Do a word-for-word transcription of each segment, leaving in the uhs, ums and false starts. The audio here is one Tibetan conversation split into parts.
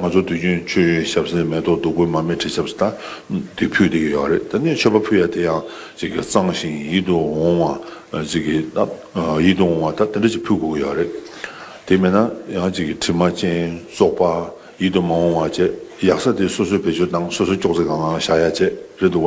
ང་ཚོ་དུས་རྒྱུན་མཆོད་ཡོན་ཞབས་བསིལ་མེ་ཏོག་བདུག་སྤོས་མར་མེ་དྲི་ཆབ་ཟེར་ད་དེ་ཕུལ་བསྡད་ཀྱི་ཡོད་རེད། ད་ནི་མཆོད་པ་ཕུལ་ཡ་དེ་ཡང་ཅིག་གི་གཙང་ཞིང་ཡིད་དུ་འོང་བ་ཅིག་གི་ད་ཡིད་དུ་འོང་བ་ད་དེ་འདྲ་ཅིག་ཕུལ་དགོས་ཀྱི་ཡོད་རེད། དེ་མེད་ན་ཡང་ཅིག་གི་དྲི་མ་ཅན་བཙོག་པ་ཡིད་དུ་མ་འོང་བ་བྱས་ཡག་ས་དེ་སོ་སོའི་བེད་སྤྱོད་བཏང་སོ་སོའི་ཅོག་ཙེ་སྒང་ལ་བཞག་ཡ་བྱས་རེད་འདུག་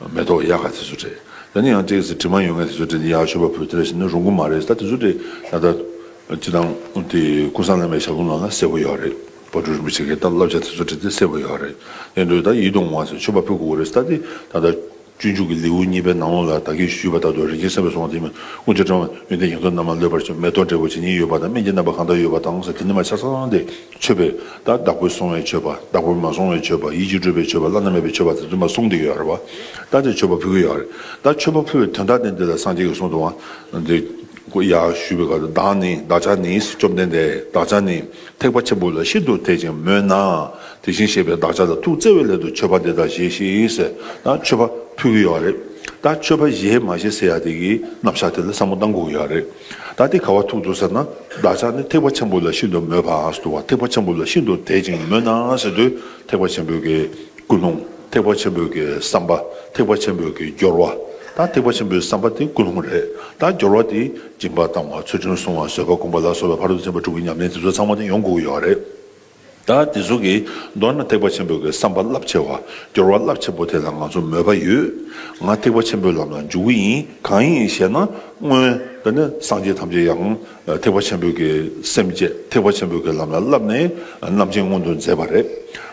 བ། མེ་ཏོག་ཡག་ག་དེ་ཚོ་རེད། ད་ནི་ཡང་ཅིག་གི་དྲི་མ་ཡོད་མཁན་དེ་ཚོ་དེ་ནི་ཡག་མཆོད་པ་ཕུལ་དེ་འདྲ་བྱས་ན་རུང་གི་མ་རེད། ད་དེ་ཚོ་དེ་ད་ལྟ། སྤྱི་བཏང་དེ་ཀུན་བཟང་བླ་མའི་ཞབས་ལུང་ནང་ལ་གསལ་པོ་ཡོད་རེད། དཔལ་སྤྲུལ་རིན་པོ་ཆེ་གི་ད་བསླབ་བྱ་དེ་ཚོ་བྲིས་ཏེ་གསལ་པོ་ཡོད་རེད། དེ་འདྲ་ད་ཡིད་དུ་འོང་བ་ཟེར་མཆོད་པ་ཕུལ་དགོས་རེད། ད་དེ་ད་ལྟ་སྤྱོད་འཇུག་གི་ལེའུ་གཉིས་པའི་ནང་ལོགས་ལ་ད་གིན་ཞུས་པ་ལྟར་དུ་རིན་ཆེན་བསམ་པའི་གསུང་བ་དེ་མིན་དཀོན་མཆོག་གྲངས་མེད་ཡོན་ཏན་ཡོངས་རྫོགས་རྣམ་མང་ལུས་པར་སྤྱོད། མེ་ཏོག་འབྲས་བུ་ཇི་སྙེད་ཡོད་པ་དང་སྨན་གྱི་རྣམ་པ་གང་དག་ཡོད་པ་དང་ཟེར་དེ་ནི་མ་ཆ་ཚང་དེ་མཆོད་པའི་ད་བདག་པོས་བསྲུང་བའི་མཆོད་པ་བདག་པོས་མ་བསྲུང་བའི་མཆོད་པ་ཡིད་ཀྱིས་སྤྲུལ་པའི་མཆོད་པ་བླ་ན་མེད་པའི་མཆོད་པ་དེ་ཚོ་མ་གསུངས་བསྡད་ཡོད་རེད་བ། ད་དེ་མཆོད་པ་ཕུལ་གྱི་ཡོད་རེད། ད་མཆོད་པ་ཕུལ་བའི་དོན་དག་དེ་འདི་ལ་སངས་རྒྱས་ཀྱིས་གསུངས་འདུག་བ། འདི། ཡར་ཞུས་པའི་སྐབས་སུ་བདག་ནི་བདག་ཅག་ནི་བཅོམ་ལྡན་འདས་བདག་ཅག་ནི་ཐེག་པ་ཆེན་པོ་ལ་ཤིན་ཏུ་དད་ཅིང་མོས་ན། དེ་བཞིན་གཤེགས་པས་བདག་ཅག་ལ་ཐུགས་བརྩེ་བའི་སླད་དུ་མཆོད་པ་འདི་དག་བཞེས་ཤིག་ཟེར་ད་མཆོད་པ་ཕུལ་གྱི་ཡོད་རེད། ད་མཆོད་པ་བཞེས་མ་བཞེས་ཟེར་ཡ་དེ་གི་རྣམ་གཞག་དེ་ལ་བསམ་བློ་གཏང་དགོས་ཀྱི་ཡོད་རེད། ད་དེ་ག་བ་ཐུག་འདུག་ཟེར་ན་བདག་ཅག་ནི་ཐེག་པ་ཆེན་པོ་ལ་ཤིན་ཏུ་མོས་པ་ཟེར་འདུག་བ། ཐེག་པ་ཆེན་པོ་ལ་ཤིན་ཏུ་དད་ཅིང་མོས་ན་ཟེར་དུས་ཐེག་པ་ཆེན་པོའི་གི་ཀུན་སློང་། ཐེག་པ་ཆེན་པོའི་གི་བསམ་པ། ཐེག་པ་ཆེན་པོའི་གི་སྦྱོར་བ། ད་ཐེག་པ་ཆེན་པོའི་བསམ་པ་དེ་ཀུན་སློང་རེད། ད་སྦྱོར་བ་དེ་སྦྱིན་པ་གཏང་བ་ཚུལ་ཁྲིམས་སྲུང་བ་བཟོད་པ་སྒོམ་པ་ལ་སོགས་པའི་ཕ་རོལ་ཏུ་ཕྱིན་པ་དྲུག་གི་ཉམས་ལེན་དེ་ཚོ་ཚང་མ་དེ་ཡོང་དགོས་ཀྱི་ཡོད་རེད། ད་དེ་ཚོ་གི་མདོར་ན་ཐེག་པ་ཆེན་པོའི་གི་བསམ་པ་རླབས་ཆེ་བ། སྦྱོར་བ་རླབས་ཆེན་པོ་དེ་ལ་ང་ཚོ་མོས་པ་ཡོད། ང་ཐེག་པ་ཆེན་པོའི་ལམ་ལ་འཇུག་གི་ཡིན། གང་ཡིན་ཞེ་ན། སྔོན་དེ་ནི་སངས་རྒྱས་ཐམས་ཅད་ཡང་ཐེག་པ་ཆེན་པོའི་གི་སེམས་བསྐྱེད་ཐེག་པ་ཆེན་པོའི་གི་ལམ་ལ་བསླབས་ནས་རྣམ་མཁྱེན་མངོན་དུ་མཛད་པ་རེད།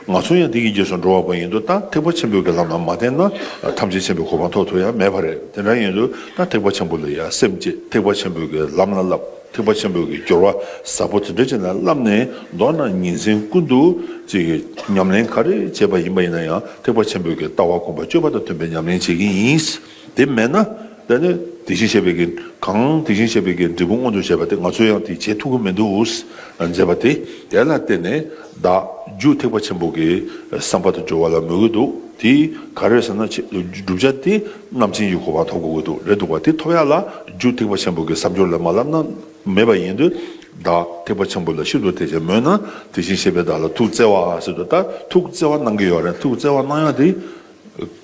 ང་ཚོ་ཡང་དེ་གི་རྗེས་སུ་འགྲོ་བ་པོ་ཡིན་དུས་ད་ཐེག་པ་ཆེན་པོའི་གི་ལམ་ལ་མ་བརྟེན་ན་ཐམས་ཅད་མཁྱེན་པའི་གོ་འཕང་ཐོབ་ཐུབ་ཡ་མེད་པ་རེད། དེ་འདྲ་ཡིན་དུས་ད་ཐེག་པ་ཆེན་པོ་ལ་ཡ་སེམས་བསྐྱེད་ཐེག་པ་ཆེན་པོའི་གི་ལམ་ལ་བསླབ། ཐེག་པ་ཆེན་པོའི་གི་སྦྱོར་བ་ཟབ་པོ་དེ་འདྲ་ཅིག་ལ་བསླབས་ནས་མདོར་ན་ཉིན་མཚན་ཀུན་ཏུ་ཅིག་གི་ཉམས་ལེན་ག་རེ་བྱས་པ་ཡིན་པ་ཡིན་ན་ཡང་ཐེག་པ་ཆེན་པོའི་གི་ལྟ་བ་སྒོམ་པ་སྤྱོད་པ་དང་མཐུན་པའི་ཉམས་ལེན་བྱེད་ཀྱི་ཡིན། དེ་མེད་ན། དེ་ནི་དེ་བཞིན་གཤེགས་པའི་གི་གང་དེ་བཞིན་གཤེགས་པའི་གི་འབྲས་བུ་མངོན་དུ་བྱས་པ་དེ་ང་ཚོས་ཡང་དེ་བྱེད་ཐུབ་ཀྱི་མི་འདུག་ཟེར་བ་དེ། དེ་ལ་བརྟེན་ནས་བདག་རྒྱུ་ཐེག་པ་ཆེན་པོ་གི་བསམ་པ་དང་སྦྱོར་བ་ལ་མོས་ཀྱི་འདུག་དེ་ག་རེ་ཟེར་ན་ཆེ་བསྒྲུབ་བྱ་དེ་རྣམ་མཁྱེན་གྱི་གོ་འཕང་ཐོབ་དགོས་ཀྱི་འདུག་རེད་འདུག་བ། དེ་ཐོབ་ཡ་ལ་རྒྱུ་ཐེག་པ་ཆེན་པོ་གི་བསམ་སྦྱོར་ལ་མ་བསླབས་ན་མེད་པ་ཡིན་དུས། བདག་ཐེག་པ་ཆེན་པོ་ལ་ཤིན་ཏུ་དད་ཅིང་མོས་ན། དེ་བཞིན་གཤེགས་པས་བདག་ལ་ཐུགས་བརྩེ་བ་ཟེར་དུས་ད་ཐུགས་བརྩེ་བ་གནང་གི་ཡོད་རེད། ཐུགས་བརྩེ་བ་གནང་ཡ་དེ།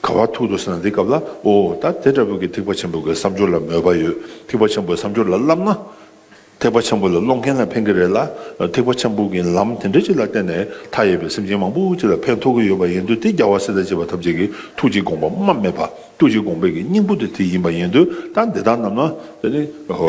ག་བ་ཐུག་འདུག་ཟེར་ན་འདི་སྐབས་ལ་ཨོ་ད་དེ་འདྲ་པོ་གི་ཐེག་པ་ཆེན་པོ་གི་བསམ་སྦྱོར་ལ་མོས་པ་ཡོད། ཐེག་པ་ཆེན་པོའི་བསམ་སྦྱོར་ལ་བསླབ་ན། ཐེག་པ་ཆེན་པོ་ལ་སློབ་མཁན་ལ་ཕན་གི་རེད་ལ། ཐེག་པ་ཆེན་པོ་གི་ལམ་དེ་འདྲ་ཅིག་ལ་བརྟེན་ནས་མཐའ་ཡས་པའི་སེམས་ཅན་མང་པོ་ཅིག་ལ་ཕན་ཐོགས་ཀྱི་ཡོད་པ་ཡིན་དུས་དེ་རྒྱལ་བ་སྲས་དང་བཅས་པ་ཐམས་ཅད་ཀྱི་ཐུགས་ཀྱི་དགོངས་པ་རྨ་མེད་པ་ཐུགས་ཀྱི་དགོངས་པའི་གི་སྙིང་པོ་དེ་དེ་ཡིན་པ་ཡིན་དུས་ད་འདི་དག་རྣམས་ན་དེ་ནི་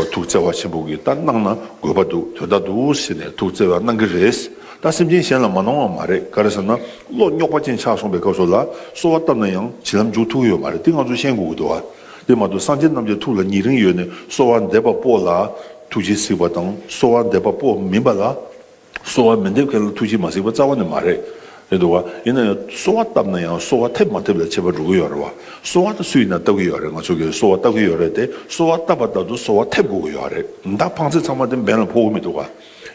ཐུགས་བརྩེ་བ་ཆེན་པོ་གི་ད་གནང་ན་དགོས་པ་འདུག་དོན་དག་འདུག་ཟེར་ནས་ཐུགས་བརྩེ་བ་གནང་གི་རེད། ད་སེམས་ཅན་གཞན་ལ་མ་གནང་བ་མ་རེད། ག་རེ་ཟེར་ན་བློ་རྙོག་པ་ཅན་ཆགས་སོང་པའི་སྐབས་སུ་ལ་གསོལ་བ་བཏབ་ན་ཡང་བྱིན་རླབས་འཇུག་ཐུབ་ཀྱི་ཡོད་མ་རེད། དེ་ང་ཚོ་ཤེས་དགོས་ཀྱི་འདུག་བ། དེ་མ་གཏོགས་སངས་རྒྱས་རྣམས་ཀྱི་ཐུགས་ལ་ཉེ་རིང་ཡོད་ནས་གསོལ་བ་འདེབས་པ་པོ་ལ་ཐུགས་རྗེས་གཟིགས་པ་དང་གསོལ་བ་འདེབས་པ་པོ་མིན་པ་ལ་གསོལ་བ་མི་འདེབས་མཁན་ལ་ཐུགས་རྗེས་མ་གཟིགས་པ་རྩ་བ་ནས་མ་རེད། རེད་འདུག་བ། ཡིན་ན་ཡང་གསོལ་བ་བཏབ་ན་ཡང་གསོལ་བ་ཐེབས་མ་ཐེབས་ལ་ཁྱད་པར་འགྲོ་གི་ཡོད་རེད་བ། གསོལ་བ་དེ་སུ་ཡིན་ན་བཏབ་གི་ཡོད་རེད། ང་ཚོ་གིས་གསོལ་བ་བཏབ་གི་ཡོད་རེད་དེ་གསོལ་བ་བཏབ་པ་ལྟར་དུ་གསོལ་བ་ཐེབས་དགོས་ཀྱི་ཡོད་རེད། མདའ་འཕངས་ཚད་ཚང་མ་དེ་འབེན་ལ་ཕོག་གི་མི་འདུག་བ།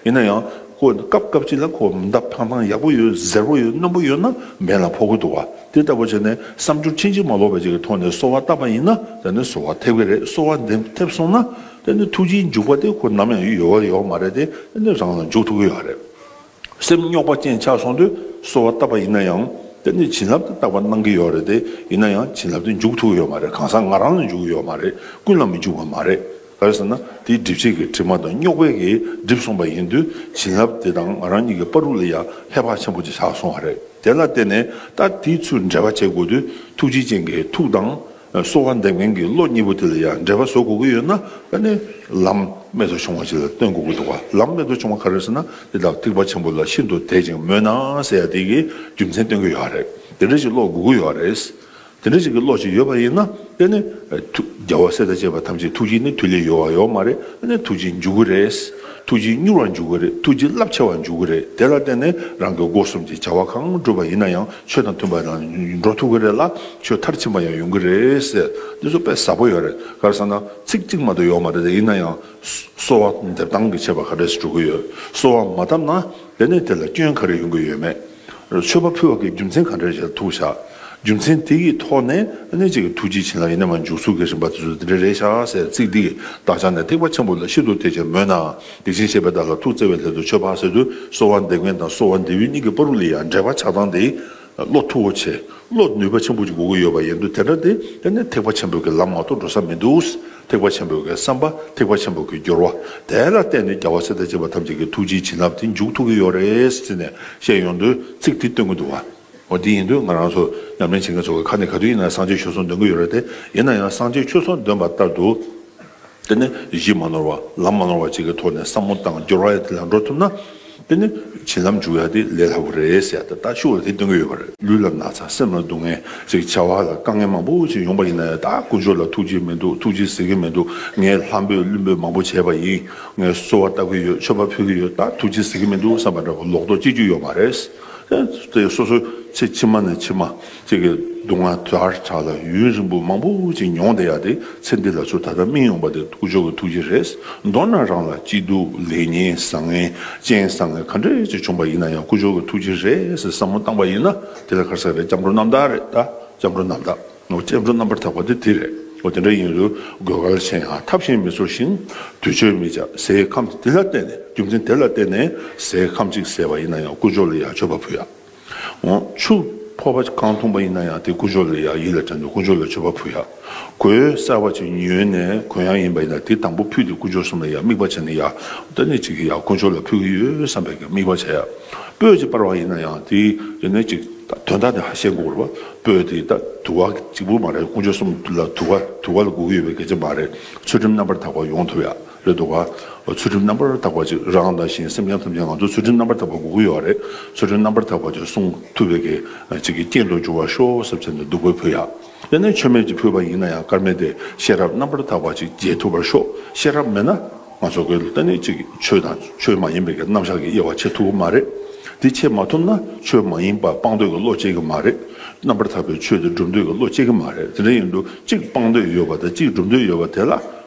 ཡིན་ན་ཡང་ཁོ་སྐབས་སྐབས་ཅིག་ལ་ཁོ་མདའ་འཕངས་སྟངས་ཡག་པོ་ཡོད་གཟེར་པོ་ཡོད་རྣོན་པོ་ཡོད་ན་འབེན་ལ་ཕོག་གི་འདུག་བ། དེ་ལྟ་བུ་བྱས་ནས་བསམ་སྦྱོར་ཕྱིན་ཅི་མ་ལོག་པ་ཅིག་གི་ཐོག་ནས་གསོལ་བ་བཏབ་པ་ཡིན་ན་དེ་ནི་གསོལ་བ་ཐེབས་ཀྱི་རེད། གསོལ་བ་འདེབས་ཐེབས་སོང་ན་དེ་ནི་ཐུགས་རྗེའི་འཇུག་པ་དེ་ཁོ་ནམ་ཡང་ཡོད་པ་ཡོད་མ་རེད་དེ་དེ་ནི་རང་ལ་འཇུག་ཐུབ་ཀྱི་ཡོད་རེད། སེམས་རྙོག་པ་ཅན་ཆགས་སོང་དུས་གསོལ་བ་བཏབ་པ་ཡིན་ན་ཡང་དེ་ནི་བྱིན་རླབས་དེ་རྟག་པར་གནང་གི་ཡོད་རེད་དེ་ཡིན་ན་ཡང་བྱིན་རླབས་དེ་འཇུག་ཐུབ་ཀྱི་ཡོད་མ་རེད། གང་ཟག་ང་རང་ལ་འཇུག་གི་ཡོད་མ་རེད། ཀུན་ལ་མི་འཇུག་པ་མ་རེད། ག་རེ་ཟེར་ན་དེའི་སྒྲིབ་བྱེད་ཀྱི་དྲི་མ་དང་རྙོག་པའི་གིས་བསྒྲིབས་སོང་པ་ཡིན་དུས་བྱིན་རླབས་དེ་དང་ང་རང་གཉིས་ཀྱི་བར་དུ་ལ་ཡང་ཧེ་བག་ཆེན་པོ་ཅིག་ཆགས་སོང་བ་རེད། དེ་ལ་བརྟེན་ནས་ད་དེའི་ཚུལ་འབྲེལ་བ་བྱེད་དགོས་དུས་ཐུགས་རྗེ་ཅན་གྱི་ཐུགས་དང་གསོལ་བ་འདེབས་མཁན་གྱི་བློ་གཉིས་པོ་དེ་ལ་ཡང་འབྲེལ་བ་བཟོ་དགོས་ཀྱི་ཡོད་ན་ཨ་ནི་ལམ་རྨད་དུ་བྱུང་བ་ཅིག་ལ་སྟོན་དགོས་ཀྱི་འདུག་བ། ལམ་རྨད་དུ་བྱུང་བ་ག་རེ་ཟེར་ན་དེ་དག་ཐེག་པ་ཆེན་པོ་ལ་ཤིན་ཏུ་དད་ཅིང་མོས་ན་ཟེར་ཡ་དེ་གི་རྒྱུ་མཚན་སྟོན་གྱི་ཡོད་རེད། དེ་འདྲ་ཞིག་བློ་དགོས་ཀྱི་ཡོད་རེད། དེ་འདྲ་ཞིག་གི་བློ་ཞིག་ཡོད་པ་ཡིན་ན་དེ་ནི་ཐུ་རྒྱལ་བ་སྲས་དང་བཅས་པ་ཐམས་ཅད་ཐུགས་རྗེ་ནི་དུས་ལས་ཡོལ་བ་ཡོད་མ་རེད། དེ་ནི་ཐུགས་རྗེ་འཇུག་གི་རེད། ཐུགས་རྗེ་མྱུར་བར་འཇུག་གི་རེད། ཐུགས་རྗེ་རླབས་ཆེ་བར་འཇུག་གི་རེད། དེ་ལ་བརྟེན་ནས་རང་གི་སྒོ་གསུམ་གྱི་བྱ་བ་གང་བསྒྲུབས་པ་ཡིན་ན་ཡང་ཆོས་དང་མཐུན་པ་ལ་འགྲོ་ཐུབ་ཀྱི་རེད་ལ་ཆོས་མཐར་ཕྱིན་པ་ཡང་ཡོང་གི་རེད་ཟེར་འདི་ཚོ་དཔེ་ཟབ་པོ་ཡོད་རེད། ག་རེ་ཟེར་ན་ཚིག་གཅིག་མ་གཏོགས་ཡོད་མ་རེད། དེ་ཡིན་ན་ཡང་གསོལ་བ་འདེབས་སྟངས་ཀྱི་ཁྱད་པར་ག་འདྲས་སུ་འགྲོ་གི་ཡོད། གསོལ་བ་མ་བཏབ་ན་དེ་ནས་དེ་ལ་སྐྱོན་ག་རེ་ཡོང་གི་ཡོད་མེད། མཆོད་པ་ཕུལ་བ་གི་རྒྱུ་མཚན་ག་འདྲ་ཞིག་ཐུག་བཞག་རྒྱུ་མཚན་དེ་ཡི་ཐོག་ནས་ཨ་ནི་ཅིག་གི་ཐུགས་རྗེའི་བྱིན་རླབས་ཡིན་ན་མ་འཇུག་ཚུལ་གྱི་རིམ་པ་དེ་ཚོ་དེ་འདྲ་རེད་ཤག་ཟེར། ཚིག་འདི་གི་བདག་ཅག་ནི་ཐེག་པ་ཆེན་པོ་ལ་ཤིན་ཏུ་དད་ཅིང་མོས་ནའང་། དེ་བཞིན་གཤེགས་པའི་བདག་ལ་ཐུགས་བརྩེ་བའི་སླད་དུ་མཆོད་པ་ཟེར་དུས། གསོལ་བ་འདེབས་མཁན་དང་གསོལ་བ་འདེབས་ཡུལ་གཉིས་ཀྱི་བར་ལ་ཡང་འབྲེལ་བ་ཆགས་སྟངས་དེ་བློ་མཐུ་བོ་ཆེ། བློ་ནུས་པ་ཆེན་པོ་ཅིག་དགོས་ཀྱི་ཡོད་པ་ཡིན་དུས། དེ་འདྲ་དེ་དེ་ནི་ཐེག་པ་ཆེན་པོའི་གི་ལམ་མ་གཏོགས་འགྲོ་ས་མི་འདུག། ཐེག་པ་ཆེན་པོའི་གི་བསམ་པ། ཐེག་པ་ཆེན་པོའི་གི་སྦྱོར་བ། དེ་ལ་བརྟེན་ནས་རྒྱལ་བ་སྲས་དང་བཅས་པ་ཐམས་ཅད་ཀྱི་ཐུགས་རྗེའི་བྱིན་རླབས་དེ་འཇུག་ཐུབ་ཀྱི་ཡོད་རེད་ཟེར་ནས་བཤད་ཡོང་དུས། ཚིག་དེ་སྟོན་གྱི་འདུག་བ། འོ་དེ་ཡིན་དུས་ང་རང་ཚོ་ཉམས་ལེན་བྱེད་མཁན་ཚོ་གི་ཁ་ནས་ག་དུས་ཡིན་ན་སངས་རྒྱས་ཆོས་གསུམ་འདོན་གྱི་ཡོད་རེད་དེ། ཡིན་ན་ཡང་སངས་རྒྱས་ཆོས་གསུམ་འདོན་པ་ལྟར་དུ། དེ་ནི་གཞི་མ་ནོར་བ་ལམ་མ་ནོར་བ་ཅིག་གི་ཐོག་ནས་བསམ་བློ་བཏང་སྦྱོར་བ་ཡ་དེ་ལ་འགྲོ་ཐུབ་ན། དེ་ནི་བྱིན་རླབས་འཇུག་ཡ་དེ་ལས་སླ་པོ་རེད་ཟེར་ཡ་དེ་ད་ཤུགས་ལ་དེ་སྟོན་གྱི་ཡོད་པ་རེད། ལུས་ལ་ན་ཚ། སེམས་ལ་སྡུག་བསྔལ་ཅིག་བྱ་བ་ལ་དཀའ་ངལ་མང་པོ་ཅིག་ཡོང་པ་ཡིན་ན་ཡང་། ད་དཀོན་མཆོག་ལ་ཐུགས་རྗེ་མི་འདུག། ཐུགས་རྗེ་གཟིགས་ཀྱི་མི་འདུག། ངས་ལྷ་འབོད་ཀླུ་འབོད་མང་པོ་བྱས་པ་ཡིན། ངས་གསོལ་བ་བཏབ་ཀྱི་ཡོད། མཆོད་པ་ཕུལ་གྱི་ཡོད། ད་ཐུགས་རྗེ་གཟིགས་ཀྱི་མི་འདུག་བསམ་པ་འདྲ་པོ་ལོག་རྟོག་སྐྱེ་རྒྱུ་ཡོད་མ་རེད། དེ་སོ་སོའི་ཚེ་ཕྱི་མ་ནས་ཕྱི་མ་ཅིག་གི་སྡུག་བསྔལ་དལ་དྲགས་ལ་ཡུན་རིང་པོ་མང་པོ་ཅིག་མྱོང་བསྡད་ཡ་དེ། ཚེ་འདི་ལ་ཚུར་ད་ལྟ་སྨིན་ཡོང་པ་དེ་དཀོན་མཆོག་གི་ཐུགས་རྗེ་རེད། མདོར་ན་རང་ལ་སྐྱིད་སྡུག་ལེགས་ཉེས་བཟང་ངན་རྐྱེན་བཟང་ངན་ག་འདྲ་ཅིག་བྱུང་པ་ཡིན་ན་ཡང་དཀོན་མཆོག་གི་ཐུགས་རྗེ་རེད་ཟེར་བསམ་བློ་བཏང་པ་ཡིན་ན། དེ་ལ་ག་རེ་ཟེར་རེད། སྐྱབས་འགྲོ་རྣམ་དག་རེད། ད་སྐྱབས་འགྲོ་རྣམ་དག། འོ་སྐྱབས་འགྲོ་རྣམ་པར་དག་པ་དེ་དེ་རེད། འོ་དེ་འདྲ་ཡིན་དུས་དགོས་གལ་ཆེ་ཡང་ཐབས་གཞན་མི་འཚོལ་ཞིང་། དུས་མཆོད་མི་བྱ། ཟས་ཁམ་དེ་ལ་བརྟེན་ནས། རྒྱུ་མཚན་དེ་ལ་བརྟེན་ནས་ཟས་ཁམ་གཅིག་ཟས་པ་ཡིན་ན་ཡང་དཀོན་མཆོག་ལ་ཡང་མཆོད་པ་ཕུལ་ཡ། འོ་ཆུ་ཕོར་པ་གང་འཐུང་པ་ཡིན་ན་ཡང་དེ་དཀོན་མཆོག་ལ་ཡང་ཡིད་ལ་དྲན་དུས་དཀོན་མཆོག་ལ་མཆོད་པ་ཕུལ་ཡ། གོས་གསར་པ་ཅིག་ཉོས་ནས་གོན་ཡ་ཡིན་པ་ཡིན་ན་དེ་དང་པོ་ཕུད་དེ་དཀོན་མཆོག་གསུམ་ལ་ཡང་དམིགས་པ་བྱས་ནས་ཡ། ད་ནི་ཅིག་གིས་ཡ་དཀོན་མཆོག་ལ་ཕུལ་གྱི་ཡོད་བསམ་པའི་གི་དམིགས་པ་བྱས་ཡ། སྤོས་ཅིག་སྤར་བ་ཡིན་ན་ཡང་དེ་ཡིན་ན་ཅིག་དོན་དག་དེ་ཧ་ཤེས་དགོས་རེད་བ། སྤོས་དེ་ད་དུ་བ་གཅིག་པུ་མ་རེད། དཀོན་མཆོག་གསུམ་ལ་དུ་བ་དུ་བ་ལ་དགོས་ཀྱི་ཡོད་པའི་སྐད་ཆ་མ་རེད། ཚུལ་ཁྲིམས་རྣམ་པར་དག་པ་ཡོང་ཐུབ་ཡ། རེད་འདུག་ག། ཚུལ་ཁྲིམས་རྣམ་པར་དག་པ་ཅིག་རང་དང་གཞན་སེམས་ཅན་ཐམས་ཅད་ང་ཚོ་ཚུལ་ཁྲིམས་རྣམ་པར་དག་པ་དགོས་ཀྱི་ཡོད་རེད། ཚུལ་ཁྲིམས་རྣམ་པར་དག་པ་ཅིག་སྲུང་ཐུབ་པའི་གི་ཅིག་གི་རྐྱེན་དུ་འགྱུར་བར་ཤོག་ཟེར་བྱས་ནས་བདུག་སྤོས་ཕུལ་ཡ། དེ་ནས་མཆོད་མེ་ཅིག་ཕུལ་བ་ཡིན་ན་ཡང་དཀར་མེ་དེ་ཤེས་རབ་རྣམ་པར་དག་པ་ཅིག་རྒྱས་ཐུབ་པར་ཤོག། ཤེས་རབ་མེད་ན་ང་ཚོ་གི་ད་ནི་ཅིག་ཆོས་དང་ཆོས་མ་ཡིན་པའི་གི་རྣམ་གཞག་གི་དབྱེ་བ་ཕྱེ་ཐུབ་ཀྱི་མ་རེད། དེ་ཕྱེ་མ་ཐུབ་ན་ཆོས་མ་ཡིན་པ་སྤང་འདོད་ཀྱི་བློ་སྐྱེ་གི་མ་རེད། རྣམ་པར་དག་པའི་ཆོས་དེ་སྒྲུབ་འདོད་ཀྱི་བློ་སྐྱེ་གི་མ་རེད། དེ་འདྲ་ཡིན་དུས་གཅིག་སྤང་འདོད་ཡོད་པ་དང་གཅིག་སྒྲུབ་འདོད་ཡོད་པ་དེ་ལ།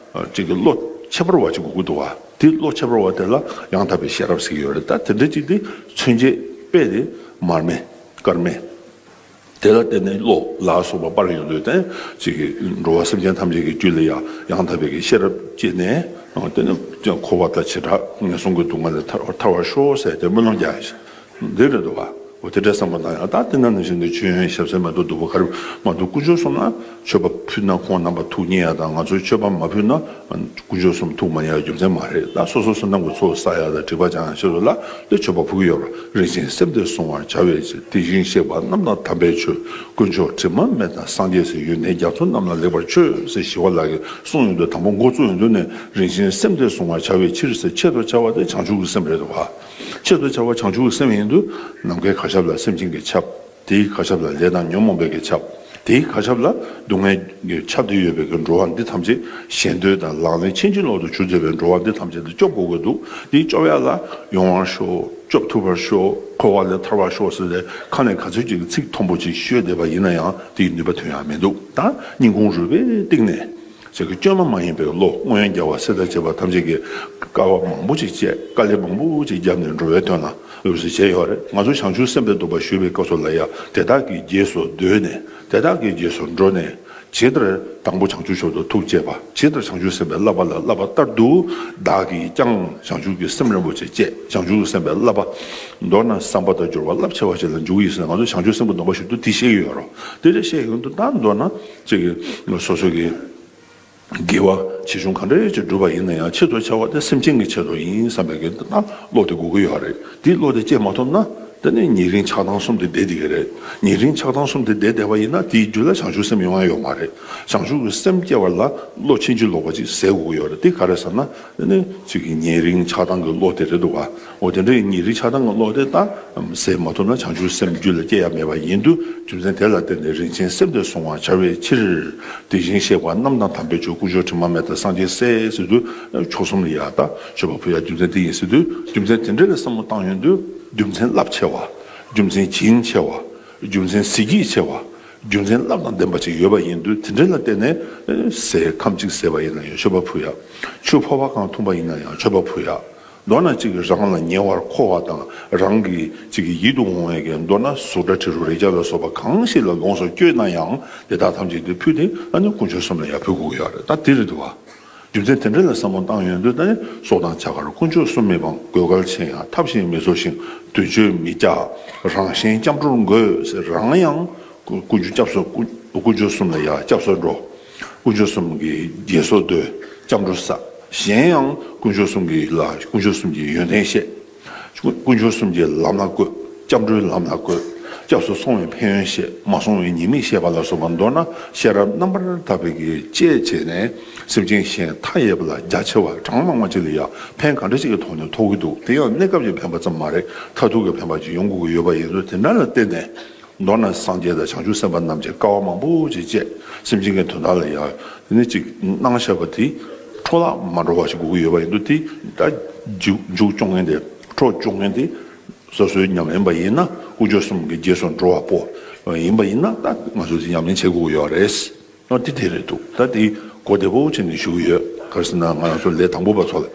ཅིག་གི་བློ་ཁྱད་པར་བ་ཅིག་དགོས་ཀྱི་འདུག་བ། དེ་བློ་ཁྱད་པར་བ་དེ་ལ་ཡང་དག་པའི་ཤེས་རབ་ཟེར་གྱི་ཡོད་རེད། ད་དེ་འདྲ་ཅིག་དེ་མཚོན་བྱེད་དཔེ་དེ་མར་མེ་དཀར་མེ། དེ་ལ་བརྟེན་ནས་བློ་ལ་སོགས་པ་སྤར་ཡོང་དུས་དེ་ཅིག་གི་འགྲོ་བ་སེམས་ཅན་ཐམས་ཅད་ཀྱི་རྒྱུད་ལ་ཡང་ཡང་དག་པའི་གི་ཤེས་རབ་སྐྱེས་ནས། དེ་ནི་འཁོར་བ་དང་བྱེ་བྲག་ངན་སོང་གི་སྡུག་བསྔལ་ལས་ཐར་ཐར་བར་ཤོག་ཟེར་ཏེ་སྨོན་ལམ་རྒྱག་ཡ་ཞིག་འདི་རེད་འདུག་བ། འོ་དེ་འདྲའི་བསམ་པ་གནང་ཡང་། ད་དེ་ན་ནང་བཞིན་དུ་མཆོད་ཡོན་ཞབས་བསིལ་མེ་ཏོག་བདུག་སྤོས་ག་རེ་མ་གཏོགས། དཀོན་མཆོག་གསུམ་ལ་མཆོད་པ་ཕུལ་ན་ཁོང་རྣམ་པ་ཐུགས་མཉེས་ཡ་དང་། ང་ཚོས་མཆོད་པ་མ་ཕུལ་ན་དཀོན་མཆོག་གསུམ་ཐུགས་མ་མཉེས་པའི་རྒྱུ་མཚན་མ་རེད། ད་སོ་སོ་བསོད་ནམས་ཀྱི་ཚོགས་བསགས་ཡ་དང་སྒྲིབ་པ་སྦྱང་ཡ་ཆེད་དུ་ལ་དེ་མཆོད་པ་ཕུལ་གྱི་ཡོད་རེད། རིན་ཆེན་སེམས་དེ་བསྲུང་བར་བྱ་བའི་ཕྱིར། དེ་བཞིན་གཤེགས་པ་རྣམས་དང་དམ་པའི་ཆོས། དཀོན་མཆོག་དྲི་མ་མེད་དང་སངས་རྒྱས་ཟེར། ཡོན་ཏན་རྒྱ་མཚོ་རྣམས་ལ་ལེགས་པར་མཆོད་ཟེར་ཞི་བ་ལྷ་གིས་གསུངས་ཡོང་དུས། དང་པོ་འགོ་བཙུགས་ཡོང་དུས་ནས་རིན་ཆེན་སེམས་དེ་བསྲུང་བར་བྱ་བའི་ཕྱིར་ཟེར། ཆེད་དུ་བྱ་བ་དེ་བྱང་ཆུབ་ཀྱི་སེམས་རེད་འདུག་བ། ཆེད་དུ་བྱ་བ་བྱང་ཆུབ་ཀྱི་སེམས་ཡིན་དུས། ནམ་མཁའི་གར་ཁྱབ་ལ་སེམས་ཅན་གྱིས་ཁྱབ། དེའི་གར་ཁྱབ་ལ་ལས་དང་ཉོན་མོངས་པའི་གིས་ཁྱབ། དེའི་གར་ཁྱབ་ལ་སྡུག་བསྔལ་གྱིས་ཁྱབ་སྟེ་ཡོད་པའི་གི་འགྲོ་བ་འདི་ཐམས་ཅད་ཞེ་འདོད་དང་ལག་ལེན་ཕྱིན་ཅི་ལོག་ཏུ་གྱུར་བསྡད་པའི་འགྲོ་བ་འདི་ཐམས་ཅད་དེ་སྐྱོབ་དགོས་ཀྱི་འདུག། དེ་སྐྱོབ་ཡ་ལ་ཡོང་བར་ཤོག། སྐྱོབ་ཐུབ་པར་ཤོག། འཁོར་བ་ལས་ཐར་བར་ཤོག་ཟེར་ཏེ་ཁ་ནས་ག་ཚོད་ཅིག་གི་ཚིག་མཐོན་པོ་ཅིག་ཤོད་བསྡད་པ་ཡིན་ན་ཡང་དེའི་ནུས་པ་ཐོན་ཡ་མི་འདུག། ད་སྙིང་ཁུང་རུས་པའི་གཏིང་ནས། ཅིག་གི་བཅོས་མ་མ་ཡིན་པའི་བློ། སྔོན་རྒྱལ་བ་སྲས་དང་བཅས་པ་ཐམས་ཅད་ཀྱིས་དཀའ་བ་མང་པོ་ཅིག་སྤྱད། དཀའ་ལས་མང་པོ་ཅིག་བརྒྱབ་ནས་འགྲོ་བའི་དོན་ལ་འོད་ཟེར་བྱས་ཡོད་རེད། ང་ཚོ་བྱང་ཆུབ་སེམས་དཔའི་སྡོམ་པ་ཞུ་བའི་སྐབས་སུ་ལ་ཡང་དེ་དག་གི་རྗེས་སུ་ཟློས་ནས། དེ་དག་གི་རྗེས་སུ་འགྲོ་ནས། ཇི་ལྟར་དང་པོ་བྱང་ཆུབ་མཆོག་ཏུ་ཐུགས་བསྐྱེད་པ། ཇི་ལྟར་བྱང་ཆུབ་སེམས་དཔའི་བསླབ་པ་ལ་བསླབ་པ་ལྟར་དུ་བདག་གིས་ཀྱང་བྱང་ཆུབ་ཀྱི་སེམས་རིན་པོ་ཆེ་བསྐྱེད། བྱང་ཆུབ་ཀྱི་སེམས་དཔའི་བསླབ་པ། མདོར་ན་བསམ་པ་དང་སྦྱོར་བ་རླབས་ཆེ་བ་ཞིག་ལ་འཇུག་ཡིན་ཟེར་ན། ང་ཚོ་བྱང་ཆུབ་སེམས་ཀྱི་སྡོམ་པ་ཞུ་དུས་དེ་བཤད་ཀྱི་ཡོད་རེད། དེ་འདྲ་བཤད་ཡོང་དུས་ད་མདོར་ན་ཅིག་གི་སོ་སོ་གི་དགེ་བ་ཆེ་ཆུང་ག་འདྲ་ཅིག་བསྒྲུབས་པ་ཡིན་ན་ཡང་། ཆེད་དུ་བྱ་བ་དེ་སེམས་ཅན་གྱི་ཆེད་དུ་ཡིན་བསམ་པའི་གི་ད་བློ་དེ་དགོས་ཀྱི་ཡོད་རེད། དེ་བློ་དེ་སྐྱེ་མ་ཐུབ་ན་དེ་ནི་ཉེ་རིང་ཆགས་སྡང་གསུམ་དེ་བསྡད་བསྡད་ཀྱི་རེད། ཉེ་རིང་ཆགས་སྡང་གསུམ་དེ་བསྡད་བསྡད་པ་ཡིན་ན་དེའི་རྒྱུད་ལ་བྱང་ཆུབ་སེམས་ཡོང་ཡ་ཡོད་མ་རེད། བྱང་ཆུབ་ཀྱི་སེམས་སྐྱེ་བ་ལ་བློ་ཕྱིན་ཅི་ལོག་པ་ཅིག་ཟད་དགོས་ཀྱི་ཡོད་རེད། དེ་ག་རེ་ཟེར་ན། དེ་ནི་ཅིག་གི་ཉེ་རིང་ཆགས་སྡང་གི་བློ་དེ་རེད་འདུག་ག། འོ་དེ་འདྲའི་ཉེ་རིང་ཆགས་སྡང་གི་བློ་དེ་ད་ཟད་མ་ཐུབ་ན་བྱང་ཆུབ་སེམས་རྒྱུད་ལ་སྐྱེ་ཡ་མེད་པ་ཡིན་དུས། རྒྱུ་མཚན་དེ་ལ་བརྟེན་ནས་རིན་ཆེན་སེམས་དེ་བསྲུང་བར་བྱ་བའི་ཕྱིར། དེ་བཞིན་གཤེགས་པ་རྣམས་དང་དམ་པའི་ཆོས། དཀོན་མཆོག་དྲི་མ་མེད་དང་སངས་རྒྱས་སྲས་ཟེར་དུས་མཆོག་གསུམ་ལ་ཡ་ད་མཆོད་པ་ཕུལ་ཡ་རྒྱུ་མཚན་དེ་ཡིན་ཟེར་དུས། རྒྱུ་མཚན་དེ་འདྲ་ལ་བསམ་བློ་བཏང་ཡོང་དུས། རྒྱུ་མཚན་རླབས་ཆེ་བ། རྒྱུ་མཚན་བྱིན་ཆེ་བ། རྒྱུ་མཚན་གཟི་བརྗིད་ཆེ་བ། རྒྱུ་མཚན་རླབས་དང་ལྡན་པ་ཅིག་ཡོད་པ་ཡིན་དུས། དེ་འདྲ་ལ་བརྟེན་ནས་ཟས་ཁམ་གཅིག་ཟས་པ་ཡིན་ན་ཡང་མཆོད་པ་ཕུལ་ཡ། ཆུ་ཕོར་པ་གང་འཐུང་པ་ཡིན་ན་ཡང་མཆོད་པ་ཕུལ་ཡ། མདོར་ན་གཅིག་གིས་རང་ལ་ཉེ་བར་མཁོ་བ་དང་རང་གི་གཅིག་གི་ཡིད་དུ་འོང་བའི་གི་མདོར་ན་གཟུགས་སྒྲ་དྲི་རོ་རེག་བྱ་ལ་སོགས་པ་གང་ཞིག་ལ་ལོངས་སུ་སྤྱོད་ན་ཡང་དེ་དག་ཐམས་ཅད་དེ་ཕུལ་ཏེ་ཨ་ནི་དཀོན་མཆོག་གསུམ་ལ་ཡང་ཕུལ་དགོས་ཀྱི་ཡོད་རེད། ད་དེ་རེད་འདུག་བ། རྒྱུ་མཚན་དེ་འདྲ་ལ་བསམ་བློ་བཏང་ཡོང་དུས་ད་ནི་སྲོག་དང་བྱ་དཀར་དཀོན་མཆོག་གསུམ་མི་སྤང་། གོས་དཀར་ཆེ་ཡང་ཐབས་གཞན་མི་འཚོལ་ཞིང་། འདོད་སྤྱོད་མི་བསྐྱར་རང་གཞན་སྐྱབས་འགྲོར་འགོད་ཟེར། རང་ཡང་དཀོན་མཆོག་སྐྱབས་སུ་དཀོན་མཆོག་གསུམ་ལ་ཡང་སྐྱབས་སུ་འགྲོ། དཀོན་མཆོག་གསུམ་གྱི་དགྱེས་གསོལ་འདོད། སྐྱབས་འགྲོ་བསགས། གཞན་ཡང་དཀོན་མཆོག་གསུམ་གྱི་ལ་དཀོན་མཆོག་གསུམ་གྱི་ཡོན་ཏན་བཤད། དཀོན་མཆོག་གསུམ་གྱི་ལམ་ལ་བཀོད། སྐྱབས་འགྲོའི་ལམ་ལ་བཀོད། སྐྱབས་སུ་སོང་བའི་ཕན་ཡོན་བཤད། མ་སོང་བའི་ཉེས་དམིགས་བཤད་པ་ལ་སོགས་པ་མདོར་ན་ཤེས་རབ་རྣམ་པར་དག་པའི་གི་དཔྱད་བྱས་ནས་སེམས་ཅན་གཞན་མཐའ་ཡས་པ་ལ་རྒྱ་ཆེ་བ་གྲངས་མང་བ་ཅིག་ལ་ཡང་ཕན་ག་འདྲ་ཞིག་གི་ཐོག་ནས་ཐོགས་ཀྱི་འདུག་དེ་ཡང་གནས་སྐབས་ཀྱི་ཕན་པ་ཙམ་མ་རེད། མཐར་ཐུག་གི་ཕན་པ་ཅིག་ཡོང་དགོས་ཀྱི་ཡོད་པ་ཡིན་དུས་དེ་འདྲ་ལ་བརྟེན་ནས། མདོར་ན་སངས་རྒྱས་དང་བྱང་ཆུབ་སེམས་དཔའ་རྣམས་ཀྱིས་དཀའ་བ་མང་པོ་ཅིག་སྤྱད། སེམས་ཅན་གྱི་དོན་དག་ལ་ཡང་དེ་ནི་ཅིག་གནང་བཞག་པ་དེ་འཕྲོ་བརླག་མ་འགྲོ་བ་ཞིག་དགོས་ཀྱི་ཡོད་པ་ཡིན་དུས་དེ་ད་མཇུག་མཇུག་སྐྱོང་མཁན་དེ་འཕྲོ་སྐྱོང་མཁན་དེ་སོ་སོའི་ཉམས་ལེན་པ་ཡིན་ན་དཀོན་མཆོག་གསུམ་གྱི་རྗེས་སུ་འགྲོ་བ་པོ་ཡིན་པ་ཡིན་ན་ད་ང་ཚོས་དེ་ཉམས་ལེན་བྱེད་དགོས་ཀྱི་ཡོད་རེད། ཨ་དེ་དེ་རེད་འདུག་ད་དེ་གོ་བདེ་པོ་བྱས་ནས་ཞུ་གི་ཡོད། ག་རེ་ཟེར་ན་ང་རང་ཚོ་ལས་དང་པོ་པ་ཚོ་ལ།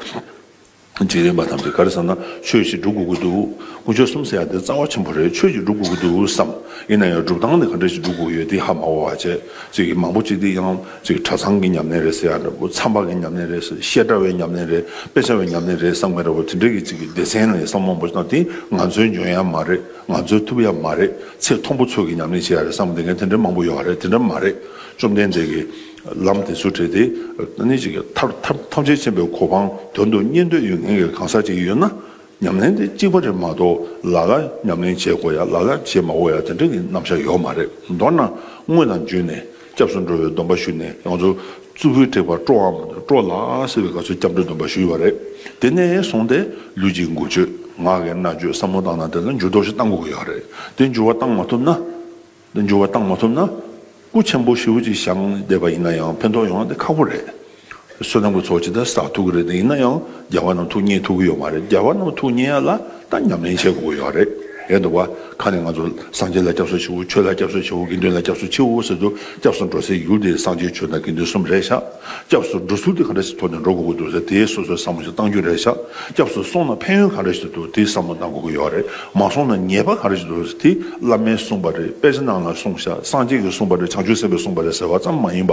འཇིག་རྟེན་པ་ཐམས་ཅད་ག་རེ་བསམ་ན་ཆོས་ཤིག་སྒྲུབ་དགོས་ཀྱི་འདུག་དཀོན་མཆོག་གསུམ་ཟེར་ཡ་དེ་རྩ་བ་ཆེན་པོ་རེད། ཆོས་ཤིག་སྒྲུབ་དགོས་ཀྱི་འདུག་བསམ། ཡིན་ན་ཡང་སྒྲུབ་སྟངས་དེ་ག་འདྲ་ཞིག་སྒྲུབ་དགོས་ཡོད་དེ་ཧ་མ་གོ་བ་བྱས། ཅིག་མང་པོ་ཅིག་དེ་ཡང་ཅིག་གྲྭ་ཚང་གི་ཉམས་ལེན་རེད་ཟེར་ཡ་འདྲ་པོ། མཚམས་པ་གི་ཉམས་ལེན་རེད་ཟེར། བཤད་གྲྭ་བའི་ཉམས་ལེན་རེད། དཔེ་ཆ་བའི་ཉམས་ལེན་རེད་བསམ་མཁན་འདྲ་པོ། དེ་འདྲ་གི་ཅིག་གི་སྡེ་ཚན་ལ་བསམ་བློ་མང་པོ་ཞིག་བཏང་དེ་ང་ཚོའི་འཇོན་ཡ་མ་རེད། ང་ཚོའི་ཐུབ་ཡ་མ་རེད། ཚེ་མཐོན་པོ་ཚོ་གི་ཉམས་ལེན་བྱེད་ཡ་རེད་བསམ་བསྡད་མཁན་དེ་འདྲ་མང་པོ་ཡོད་རེད། དེ་འདྲ་མ་རེད། བཅོམ་ལྡན་འདས་ཀྱི་ལམ་དེ་ཚོ་བྲལ་ཏེ་ནི་ཅིག་ཐར་ཐར་ཐམས་ཅད་མཁྱེན་པའི་གོ་འཕང་དོན་དུ་གཉེར་འདོད་ཡོད་མཁན་གྱི་གང་ཟག་ཅིག་ཡོད་ན། ཉམས་ལེན་དེ་གཅིག་པ་རེད་མ་གཏོགས་ལ་ལ་ཉམས་ལེན་བྱེད་དགོས་ཡ་ལ་ལ་བྱེད་མ་དགོས་ཡ་དེ་འདྲ་གི་རྣམ་གཞག་ཡོད་མ་རེད། མདོར་ན་དངོས་དང་བརྒྱུད་ནས་སྐྱབས་སུ་འགྲོ་བའི་སྡོམ་པ་ཞུས་ནས་ང་ཚོ་གཙུག་ཕུད་དྲེགས་པ་སྤྲོ་བའམ་སྤྲོ་ལགས་ཟེར་བའི་སྐབས་སུ་སྐྱབས་འགྲོའི་སྡོམ་པ་ཞུས་པ་རེད། དེ་ནས་བཟུང་སྟེ་ལུས་ཀྱི་འགུལ་སྐྱོད་ངག་གི་སྨྲ་བརྗོད་བསམ་བློ་བཏང་ན་དེ་ལ་འགྱུར་ལྡོག་ཞིག་གཏང་དགོས་ཀྱི་ཡོད་རེད། དེ་འགྱུར་བ་བཏང་མ་ཐུབ་ན། འགྱུར་བ་བཏང་མ་ཐུབ་ན། སྐུ་ཆེན་པོ་ཞེ་པོ་ཅིག་བཞེངས་བསྡད་པ་ཡིན་ན་ཡང་ཕན་ཐོགས་ཡོང་བ་དེ་ཁག་པོ་རེད། བསོད་ནམས་ཀྱི་ཚོགས་ཅིག་ད་བསགས་ཐུབ་ཀྱི་རེད། དེ་ཡིན་ན་ཡང་རྒྱལ་བ་རྣམས་ཐུགས་མཉེས་ཐུབ་ཀྱི་ཡོད་མ་རེད། རྒྱལ་བ་རྣམས་ཐུགས་མཉེས་ཡ་ལ་ད་ཉམས་ལེན་བྱེད་དགོས་ཀྱི་ཡོད་རེད། རེད་འདུག་བ། ཁ་ནས་ང་ཚོ་སངས་རྒྱས་ལ་སྐྱབས་སུ་མཆིའོ། ཆོས་ལ་སྐྱབས་སུ་མཆིའོ། དགེ་འདུན་ལ་སྐྱབས་སུ་མཆིའོ་ཟེར་དུས་སྐྱབས་སུ་འགྲོ་སའི་ཡུལ་དེ་སངས་རྒྱས་ཆོས་དང་དགེ་འདུན་གསུམ་རེད་ཤག་སྐྱབས་སུ་འགྲོ་ཚུལ་དེ་ག་འདྲ་ཞིག་ཐོག་ནས་འགྲོ་དགོས་ཀྱི་འདུག་ཟེར་དེའི་སོ་སོའི་བསམ་བློ་ཞིག་བཏང་རྒྱུ་རེད་ཤག་སྐྱབས་སུ་སོང་ན་ཕན་ཡོན་ག་འདྲ་ཞིག་འདུག་དེའི་བསམ་བློ་གནང་དགོས་ཀྱི་ཡོད་རེད། མ་སོང་ན་ཉེས་པ་ག་འདྲ་ཞིག་འདུག་ཟེར་དེ་བླ་མས་གསུངས་པ་རེད། དཔེ་ཆ་ནང་ལ་གསུངས་ཤག་སངས་རྒྱས་ཀྱིས་གསུངས་པ་རེད། བྱང་ཆུབ་སེམས་དཔས་གསུངས་པ་རེད་ཟེར་བ་ཙམ་མ་ཡིན་པ།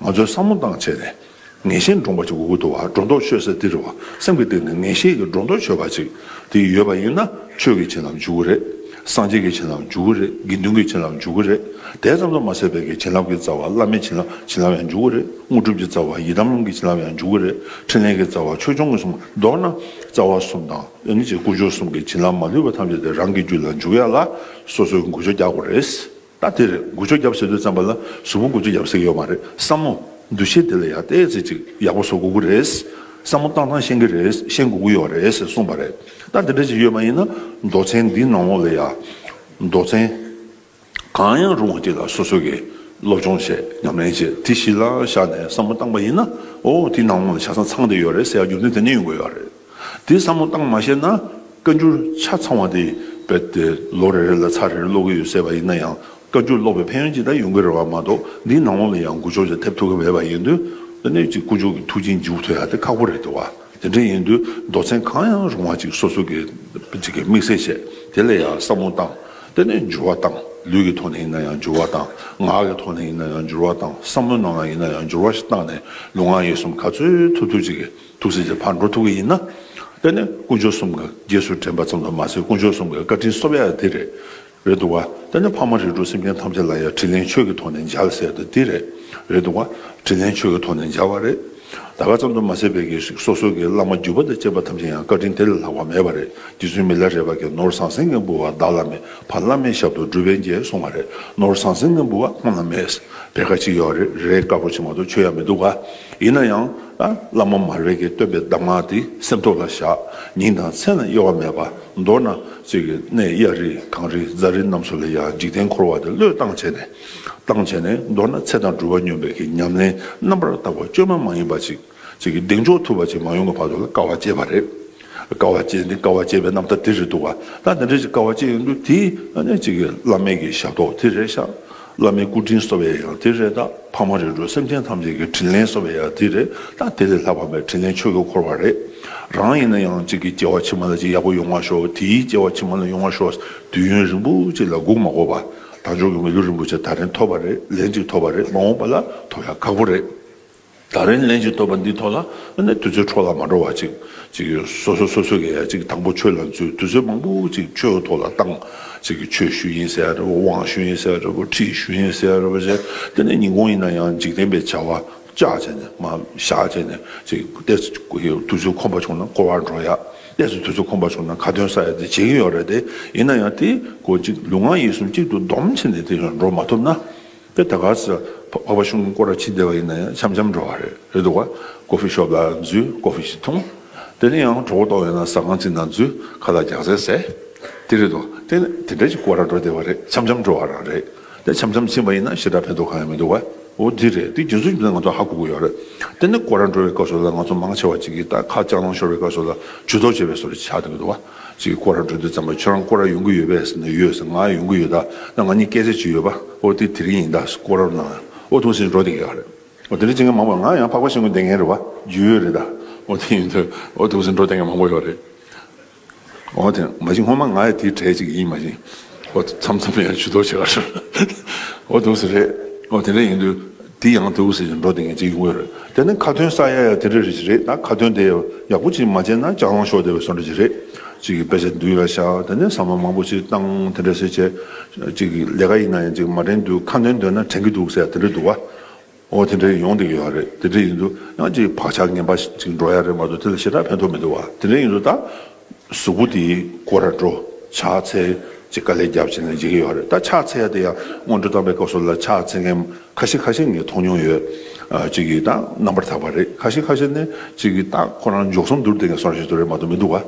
ང་ཚོས་བསམ་བློ་བཏང་བྱས་ནས་ངེས་ཤེས་འདྲོངས་པ་ཅིག་དགོས་ཀྱི་འདུག་བ། སྒྲོ་འདོགས་ཆོད་ཟེར་དེ་རེད་བ། སེམས་ཀྱི་སྟེང་ནས་ངེས་ཤེས་ཀྱི་སྒྲོ་འདོགས་ཆོད་པ་ཅིག་དེ་ཡོད་པ་ཡིན་ན་ཆོས་ཀྱི་བྱིན་རླབས་འཇུག་གི་རེད། སངས་རྒྱས་ཀྱི་བྱིན་རླབས་འཇུག་གི་རེད། དགེ་འདུན་གྱི་བྱིན་རླབས་འཇུག་གི་རེད། དེ་ཙམ་དུ་མ་ཟད་པའི་གི་བྱིན་རླབས་ཀྱི་རྩ་བ་བླ་མའི་བྱིན་རླབས་བྱིན་རླབས་ཡང་འཇུག་གི་རེད། དངོས་གྲུབ་ཀྱི་རྩ་བ་ཡི་དམ་གྱི་བྱིན་རླབས་ཡང་འཇུག་གི་རེད། འཕྲིན་ལས་ཀྱི་རྩ་བ་ཆོས་སྐྱོང་གི་གསུང་། མདོར་ན་རྩ་བ་གསུམ་དང་ཨ་ནི་ཅིག་དཀོན་མཆོག་གསུམ་གྱི་བྱིན་རླབས་མ་ལུས་པ་ཐམས་ཅད་དེ་རང་གི་རྒྱུད་ལ་འཇུག་ཡ་ལ་སོ་སོའི་འགུལ་སྐྱོད་རྒྱག་དགོས་རེད། ད་དེ་རེད། འགུལ་སྐྱོད་རྒྱབ་ཟེར་དུས་ཙམ་པ་ལ་གཟུགས་པོ་འགུལ་སྐྱོད་རྒྱབ་ཟེར་གྱི་ཡོད་མ་རེད། བསམ་བློ་འདུ་ཤེས་དེ་ལ་ཡང་ཏོག་ཙམ་ཅིག་ཡག་པོ་བཟོ་དགོས་ཀྱི་རེད། བསམ་བློ་བཏང་སྟངས་ཤེས་ཀྱི་རེད། ཤེས་དགོས་ཀྱི་ཡོད་རེད་ཟེར་གསུངས་པ་རེད། ད་དེ་འདྲ་ཅིག་ཡོད་པ་ཡིན་ན་མདོ་ཚན་འདིའི་ནང་ལོགས་ལ་ཡང་མདོ་ཚན་གང་ཡང་རུང་བ་ཅིག་ལ་སོ་སོ་གིས་སློབ་སྦྱོང་བྱས། ཉམས་ལེན་བྱས། དེ་གཞི་ལ་བཞག་ནས་བསམ་བློ་བཏང་པ་ཡིན་ན། ཨོ་དེའི་ནང་ལོགས་ལ་ཆ་ཚང་ཚང་བསྡད་ཡོད་རེད་ཟེར་ཡ་རྒྱུ་མཚན་དེ་ནས་ཡོང་གི་ཡོད་རེད། དེ་བསམ་བློ་བཏང་མ་ཤེས་ན་བཀའ་འགྱུར་ཆ་ཚང་བ་དེ་རྦད་དེ་ལོ་རེ་རེ་ལ་ཚར་རེ་རེ་ཀློག་གི་ཡོད་ཟེར་བ་ཡིན་ན་ཡང་བཀའ་འགྱུར་ཀློག་པའི་ཕན་ཡོན་ཅིག་ད་ཡོང་གི་རེད་བ། མ་གཏོགས་འདིའི་ནང་ལོགས་ལ་ཡང་འགུལ་སྐྱོད་ཅིག་ཐེབས་ཐུབ་ཀྱི་མེད་པ་ཡིན་དུས་དེ་ནས་ཅིག་དཀོན་མཆོག་གི་ཐུགས་རྗེ་མཇུག་ཐུག་ཡ་དེ་ཁག་པོ་རེད་འདུག་བ། དེ་འདྲ་ཡིན་དུས་མདོ་ཚན་གང་ཡང་རུང་བ་ཅིག་སོ་སོ་གི་ཅིག་གི་དམིགས་བསལ་བྱས། དེ་ལ་ཡང་བསམ་བློ་བཏང་། དེ་ནས་འགྱུར་བ་བཏང་། ལུས་ཀྱི་ཐོག་ནས་ཡིན་ན་ཡང་འགྱུར་བ་བཏང་། ངག་གི་ཐོག་ནས་ཡིན་ན་ཡང་འགྱུར་བ་བཏང་། བསམ་བློའི་ནང་ལ་ཡིན་ན་ཡང་འགྱུར་བ་ཞིག་བཏང་ནས་ལུས་ངག་ཡིད་གསུམ་ག་ཚོད་ཐུབ་ཐུབ་ཅིག་གི་ཐུགས་སྲས་ཀྱི་ཕར་འགྲོ་ཐུབ་ཀྱི་ཡིན་ན། དེ་ནས་དཀོན་མཆོག་གསུམ་གྱི་རྗེས་སུ་དྲན་པ་ཙམ་དུ་མ་ཟད་དཀོན་མཆོག་གསུམ་གྱི་བཀའ་དྲིན་གསོབ་ཡ་དེ་རེད། རེད་འདུག་བ། དེ་ནས་ཕ་མ་རིགས་དྲུག་སེམས་ཅན་ཐམས་ཅད་ལ་ཡང་དྲིན་ལན་ཆོས་ཀྱི་ཐོག་ནས་འཇལ་ཟེར་དེ་དེ་རེད། རེད་འདུག་བ། དྲིན་ལན་ཆོས་ཀྱི་ཐོག་ནས་འཇལ་བ་རེད། ད་ག་ཙམ་དུ་མ་ཟད་པའི་གི་སོ་སོ་གི་བླ་མ་བརྒྱུད་པ་དང་བཅས་པ་ཐམས་ཅད་ཡང་བཀའ་དྲིན་དེ་ལས་ལྷག་པ་མེད་པ་རེད། རྗེ་བཙུན་མི་ལ་རས་པ་གིས་ནོར་ཟང་ཟིང་གི་འབུལ་བ་བདག་བླ་མེད། ཕ་བླ་མའི་ཞབས་ཏོག་སྒྲུབ་པའི་རྒྱལ་གསུངས་པ་རེད། ནོར་ཟང་ཟིང་གི་འབུལ་བ་ཁོང་ལ་མེད། བེར་ཀ་གཅིག་ཡོད་རེད། རས་དཀར་པོ་ཅིག་མ་གཏོགས་མཆོད་ཡ་མི་འདུག་ག་ཡིན་ན་ཡང་ཨ་བླ་མ་མར་པ་གིས་སྟོན་པའི་གདམས་ངག་དེ་སེམས་ཐོག་ལ་བཞག་ཉིན་དང་མཚན་ལ་གཡོ་བ་མེད་པ། མདོར་ན་ཅིག་གི་གནས་གཡའ་རི་གངས་རི་རྫ་རི་རྣམས་སུ་ལ་ཡང་འཇིག་རྟེན་འཁོར་བ་དེ་བློས་བཏང་བྱས་ནས། བཏང་བྱས་ནས་མདོར་ན་ཚེ་དང་སྒྲུབ་པ་སྙོམས་པའི་གི་ཉམས་ལེན་རྣམ་པར་དག་པ་བཅོས་མ་མ་ཡིན་པ་ཅིག་ཅིག་གི་གདེང་འཇོག་ཐུབ་པ་ཅིག་མ་ཡོང་གི་བར་དུ་ལ་དཀའ་བ་སྤྱད་པ་རེད། དཀའ་བ་སྤྱད་འདི་དཀའ་བ་སྤྱད་པའི་རྣམ་ཐར་དེ་རེད་འདུག་བ། ད་དེ་འདྲ་ཅིག་དཀའ་བ་སྤྱད་ཡོང་དུས་དེ་ཨ་ནི་ཅིག་གི་བླ་མའི་གི་ཞབས་ཏོག་དེ་རེད་ཤག་བླ་མའི་སྐུ་དྲིན་གསོ་བའི་ཡང་དེ་རེད། ད་ཕ་མ་རིགས་དྲུག་སེམས་ཅན་ཐམས་ཅད་ཀྱི་དྲིན་ལན་གསོ་བའི་ཡང་དེ་རེད། ད་དེ་ལས་ལྷག་པ་མེད། དྲིན་ལན་ཆོས་ཀྱི་འཁོར་བ་རེད། རང་ཡིན་ན་ཡང་གཅིག་གི་སྐྱེ་བ་ཕྱི་མ་ལ་ཅིག་ཡག་པོ་ཡོང་བ་ཤོག་དེའི་སྐྱེ་བ་ཕྱི་མ་ལ་ཡོང་བ་ཤོག་དུས་ཡུན་རིང་པོ་ཅིག་ལ་སྒུག་མ་དགོས་པ། དལ་འབྱོར་གྱི་མི་ལུས་རིན་པོ་ཆེ་ད་རིང་ཐོབ་པ་རེད། ལན་ཅིག་ཐོབ་པ་རེད། མ་འོངས་པ་ལ་ཐོབ་ཡག་ཁག་པོ་རེད། ད་རིང་ལན་ཅིག་ཐོབ་པ་འདི་ཐོག་ལ་ཨ་ནི་དུས་ཚོད་འཕྲོ་བརླག་མ་འགྲོ་བ་ཅིག་ཅིག་སོ་སོ་སོ་སོ་གིས་ཡ་ཅིག་དང་པོ་ཆོས་ལ་འཛུལ། དུས་ཚོད་མང་པོ་ཅིག་ཆོས་ཐོག་ལ་བཏང་། ཅིག་ཆོས་ཞུ་ཡིན་ཟེར་ཡ་འདྲ་པོ། དབང་ཞུ་ཡིན་ཟེར་ཡ་འདྲ་པོ། ཁྲིད་ཞུ་ཡིན་ཟེར་ཡ་འདྲ་པོ་བྱས། དེ་ནས་ཉིན་གུང་ཡིན་ན་ཡང་འཇིག་རྟེན་པའི་བྱ་བ་བཅག་བྱས་ནས་མར་བཞག་བྱས་ནས་ཅིག་ཏོག་ཙམ་དུས་ཚོད་ཁོམ་པ་བྱུང་ན་སྐོར་བ་འགྲོ་ཡ། ཏོག་ཙམ་དུས་ཚོད་ཁོམ་པ་བྱུང་ན་ཁ་འདོན་ས་ཡ་དེ་བྱེད་ཀྱི་ཡོད་རེད་དེ། ཡིན་ན་ཡང་དེ་ཀོ་ཅིག་ལུས་ངག་ཡིད་གསུམ་གཅིག་ཏུ་སྡོམ་བྱས་ནས་དེ་ཡང་འགྲོ་མ་ཐུབ་ན། དེ་ད་ག་ས་འཕགས་པ་ཤིང་ཀུན་སྐོར་ར་ཕྱིན་བསྡད་པ་ཡིན་ན་ཡང་འཆམ་འཆམ་འགྲོ་བ་རེད། རེད་འདུག་ག་ཀོ་ཕི་ཤོབ་ལ་འཛུལ། ཀོ་ཕི་ཞིག་འཐུང་། དེ་ནས་ཡང་གྲོད་ཁོག་ལྟོགས་ཡོད་ན་ཟ་ཁང་ཅིག་ནང་འཛུལ། ཁ་ལག་རྒྱགས་ཚད་ཟས། དེ་རེད་འདུག་དེ་དེ་འདྲ་ཞིག་སྐོར་ར་འགྲོ་བསྡད་པ་རེད། འཆམ་འཆམ་འགྲོ་བ་རང་རེད། དེ་འཆམ་འཆམ་ཕྱིན་པ་ཡིན་ན་ཞེ་དྲག་ཕན་ཐོགས་གང་ཡང་མི་འདུག་ག་འོ་འདི་རེད། དེ་རྒྱུ་མཚན་ཅི་ལ་ང་ཚོ་ཧ་གོ་གི་ཡོད་རེད། དེ་ནས་སྐོར་ར་འགྲོ་བའི་སྐབས་སུ་ལ་ང་ཚོ་མང་ཆེ་བ་ཅིག་གིས་ད་ཁ་ལྕགས་ལང་ཤོར་བའི་སྐབས་སུ་ལ་ཇུས་གཏོགས་བྱས་པའི་བཟོ་འདྲ་ཆགས་འདུག་གི་འདུག་ག་ཅིག་སྐོར་ར་འགྲོ་དུས་ཙམ་པ་ཁྱོད་རང་སྐོར་ར་ཡོང་གི་ཡོད་པས་ཟེར་ན། ཡོད་ཟེར། ང་ཡོང་གི་ཡོད་ད། ད་ང་གཉིས་སྐད་ཆ་ཅིག་ཡོད་པ། ཨོ་དེ་དེ་རིང་ཡིན་ད། སྐོར་ར་ནང་ཨོ་དེ་འདྲ་ཞིག་འགྲོ་བསྡད་ཀྱི་ཡོད་རེད། འོ་དེ་འདྲ་བྱེད་མཁན་མང་པོ། ང་ཡང་འཕགས་པ་ཤིང་ཀུན་བསྡད་མཁན་རེད་པ། རྒྱུས་ཡོད་རེད་ད། འོ་དེ་ཡིན་དུས་འོ་དེ་འདྲ་འགྲོ་བསྡད་མཁན་མང་པོ་ཡོད་རེད། འོ་དེ་མ་གཞི་སྔོན་མ་ང་ཡང་དེའི་གྲས་ཅིག་ཡིན། མ་གཞི་འོ་མཚམས་མཚམས་ཡང་ཇུས་གཏོགས་བྱེད་ག་རེད། འོ་དེ་འདྲ་རེད། འོ་དེ་འདྲ་ཡིན་དུས་དེ་ཡང་དེ་འདྲ་ཞིག་འགྲོ་བསྡད་མཁན་ཅིག་ཡོང་གི་ཡོད་རེད། དེ་ནས་ཁ་འདོན་ས་ཡ་ཡང་དེ་འདྲ་རེ་ཞིག་རེད། ད་ཁ་འདོན་དེ་ཡག་པོ་ཅིག་མ་བྱས་ན་ལྕགས་ལང་ཤོར་བསྡད་པའི་བཟོ་འདྲ་ཅིག་རེད། ཅིག་གིས་དཔེ་ཆ་མདུན་ལ་བཞག་དེ་ནས་ཟ་མ་མང་པོ་ཅིག་བཏང་། དེ་འདྲ་ཟེར་བྱས་ཅིག་ལས་ཀ་ཡིན་ན་ཡང་ཅིག་མ་དྲན་དུས་ཁ་འདོན་འདོན་ན་དྲན་གྱི་འདུག་ཟེར་ཡ་དེ་འདྲ་འདུག་ག་འོ་དེ་འདྲ་ཡོང་བསྡད་ཀྱི་ཡོད་རེད། དེ་འདྲ་ཡིན་དུས་ཡང་ཅིག་བག་ཆགས་ངན་པ་ཅིག་འགྲོ་ཡ་རེད་མ་གཏོགས་དེ་ལ་ཞེ་དྲག་ཕན་ཐོགས་མི་འདུག་བ། དེ་འདྲ་ཡིན་དུས་ད་གཟུགས་པོ་དེ་སྐོར་ར་འགྲོ། ཕྱག་འཚལ་ཅིག་དཀའ་ལས་བརྒྱབ་བྱས་ནས་བྱེད་ཀྱི་ཡོད་རེད། ད་ཕྱག་འཚལ་ཡ་དེ་ཡང་སྔོན་འགྲོ་བཏང་པའི་སྐབས་སུ་ལ་ཕྱག་འཚལ་མཁན་ཁ་ཤས་ཁ་ཤས་ངས་མཐོང་མྱོང་ཡོད། ཨ་ཅིག་གིས་ད་རྣམ་པར་དག་པ་རེད། ཁ་ཤས་ཁ་ཤས་ནས་ཅིག་གིས་ད་ཁོ་རང་འཇོག་སེམས་འདུར་བསྡད་མཁན་བཟོ་འདྲ་ཞིག་ཏུ་རེད་མ་གཏོགས་མི་འདུག་བ།